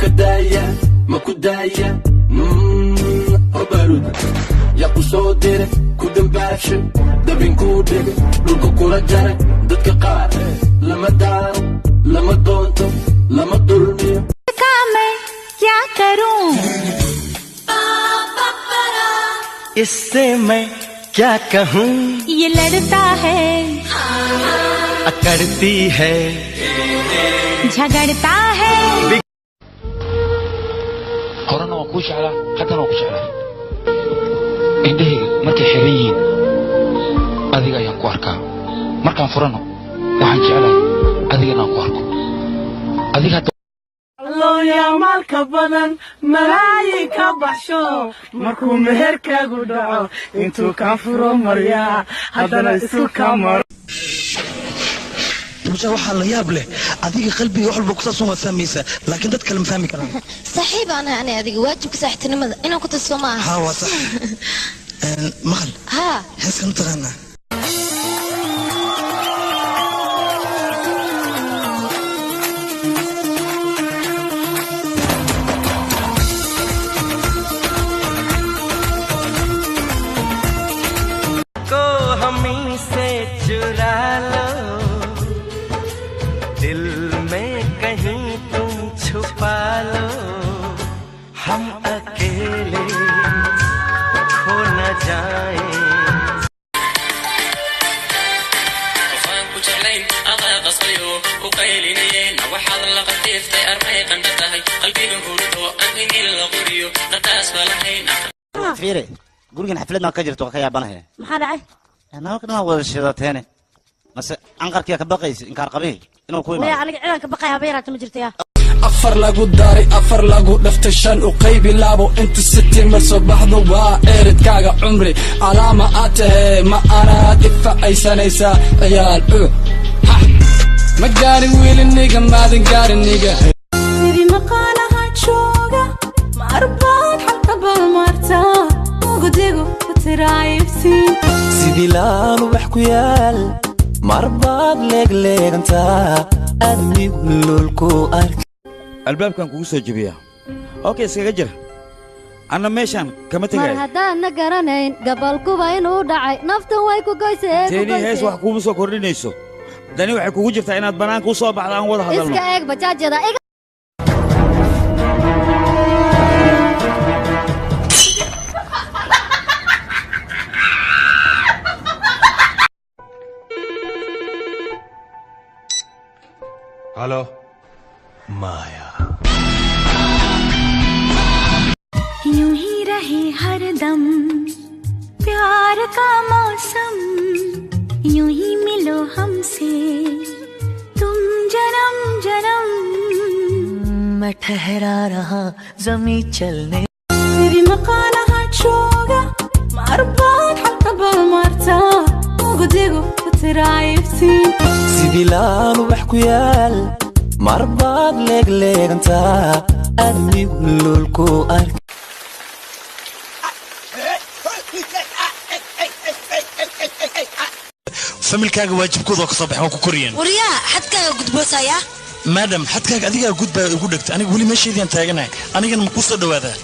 Maka daaya, maku daaya, hobarud yaa ku soo dire, ku dambaabshe, dabinkuu dhige, dhulka kula jare. Dadka qaar lama daaro, lama doonto, lama dulmiyo. का मैं क्या करूं? इससे मैं क्या कहूँ? ये लड़ता है, अकड़ती है, झगड़ता है। Horena waan kuu jeclaa, haddana waan ku jeclaa. Indhahayga markay xiran yihiin adiga ayaan ku arkaa, markaan furano waxaan jeclahay adigana aan ku arko adiga hadda. Looyaa maalka badan malaayin ka baxsho, markuu meherkaagu dhaco intuu kaa furo maryaa haddana isu ka maro. Musa, waxaa la yaab leh, adiga qalbiga wax walba kusaabsan waad fahmaysaa, laakiin dad kale ma fahmi karaan. Saaxiib aan ahay ani adiga, waajibka saaxiibtinimada inaan ku tuso ma aha? Haa, waa sax. Maqal. Haa. Heeskan u taqaanaa? को हमी से चुरा लो, दिल में कहीं तुम छुपा लो, हम अकेले खो न जाए। Qofaan ku jeclayn adaa qasbayo u qaylinayeen, waxaad la qatiiftay armay qandha tahay, qalbiga hurdo aan in la qoriyo qadaas ba lahayn. Fiire, gurigan xaflad maa ka jirto? Waa ka yaabanahay. Maxaa dhacay? Nalka dhan wada shidateene, mase anqarkiya ka baqaysa inkaar qabihi inuu ku maya imaado? Aniga ciidanka baqaya haba yaraata ma jirto yaa. Afar lagu daray afar, lagu dhaftay shan, u qaybi labo, inta city ma soo baxdo waa eridkaaga cumri calaama aad tahee, ma anaad ifacaysanaysaa ciyaal u ha ma gaarin wiiliniga, maadan gaariniga. Sidii maqaanaha jooga ma arbaad xalka balmarta ugudigu ku tiraayibtiin. Sidii laan ubax ku yaal marbaad leegleegantaa, admigu lulku ark. Albaabkan kugu soo jebiyaa. Okay, iskaga jira, anna meeshaan kama Mar tegaayo. haddaadna garanayn gabalkuba inuu dhacay, naftan way ku goysee ku. Teeni hees goysee. Wax kuuma soo kordhinayso. Dani waxay kugu jirtaa inaad bannaanka u soo baxdo, aan wada hadalno. Iska eeg bajaajyada iga. Halo माया। यूं ही रहे हरदम प्यार का मौसम, यूं ही मिलो हमसे तुम जन्म जन्म। मैं ठहरा रहा जमी चलने। Sidii maqaanaha jooga ma arbaad xalka balmarta ugudigu ku tiraayibtiin. Sidii laan ubax ku yaal marbaad leegleegantaa, admigu lulku ark. Familkaaga waajibkooda waa ka soo baxeen, waa ku koriyeen. Waryaa, xadkaaga gudboosaya. Madam, xadkaaga adigaa gudbaa igu dhegta, aniga weli meeshaydaan taaganahay, anigana ma kuu soo dhawaadaa?